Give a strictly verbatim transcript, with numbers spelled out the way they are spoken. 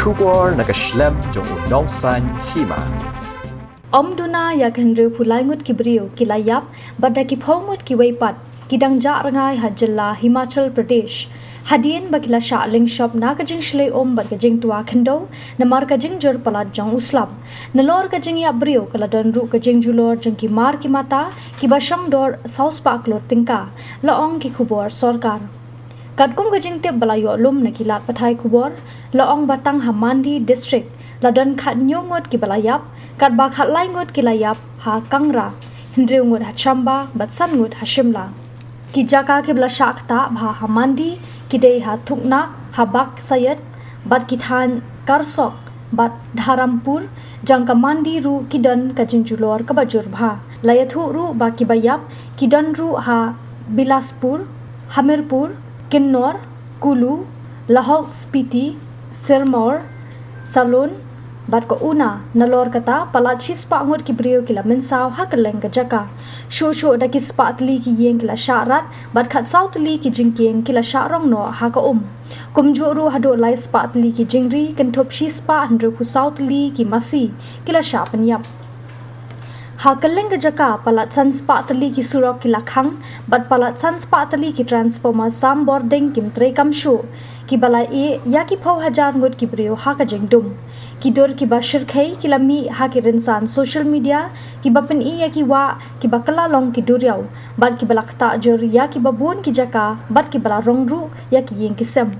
Khubor na ka shlem jong u Nongsaiñ Hima. Ym duna ïa ka hynriewphew lai ngut ki briew ki la ïap bad da ki phew ngut kiwei pat ki dang jah rngai ha jylla Himachal Pradesh, hadien ba ki la shah lyngshop na ka jingshlei um bad ka jingtwa khyndew namar ka jingjur palat jong u slap. Nalor ka jingïap briew ka la don ruh ka jingjulor jong ki mar ki mata kiba shong dor saw spah klur tyngka, la ong ki khubor sorkar. Katkum ka jingtip ba la ïoh lum na ki lad pathai khubor, la ong ba tang ha Mandi District la don khathynñiew ngut kiba la ïap, katba khatlai ngut ki la ïap ha Kangra, hynriew ngut ha Chamba bad san ngut ha Shimla. Ki jaka kiba la shah ktah bha ha Mandi ki dei ha Thukna, ha Bag Sayed bad ki thaiñ Karsok bad Dharampur. Jong ka Mandi ruh ki don ka jingjulor kaba jur bha. La ïathuh ruh ba kiba ïap ki don ruh ha Bilaspur, Hamirpur, Kinnaur, Kulu, Lahaul Spiti, Sirmaur, Sallun bad ka Una. Nalor kata, palat shispah ngut ki briew ki la mynsaw ha kylleng ka jaka. Shuh shuh da ki spah tylli ki ïing ki la shah rat bad khatsaw tylli ki jingkieng ki la shah rong noh ha ka um. Kumjuh ruh haduh lai spah tylli ki jingri, kynthup shispah hynriewphew saw tylli ki masi ki la shah pynïap. Ha kylleng ka jaka, palat san spah tylli ki surok ki la khang bad palat san spah tylli ki transformer sam bording kim treikam shuh, kiba la ïeh ïa ki phew hajar ngut ki briew ha ka jingdum. Ki dur kiba shyrkhei ki la mih ha ki rynsan social media kiba pyni ïa ki wah kiba kylla long ki duriaw bad kiba la ktah jur ïa kiba bun ki jaka bad kiba la rong ruh ïa ki ïing ki sem.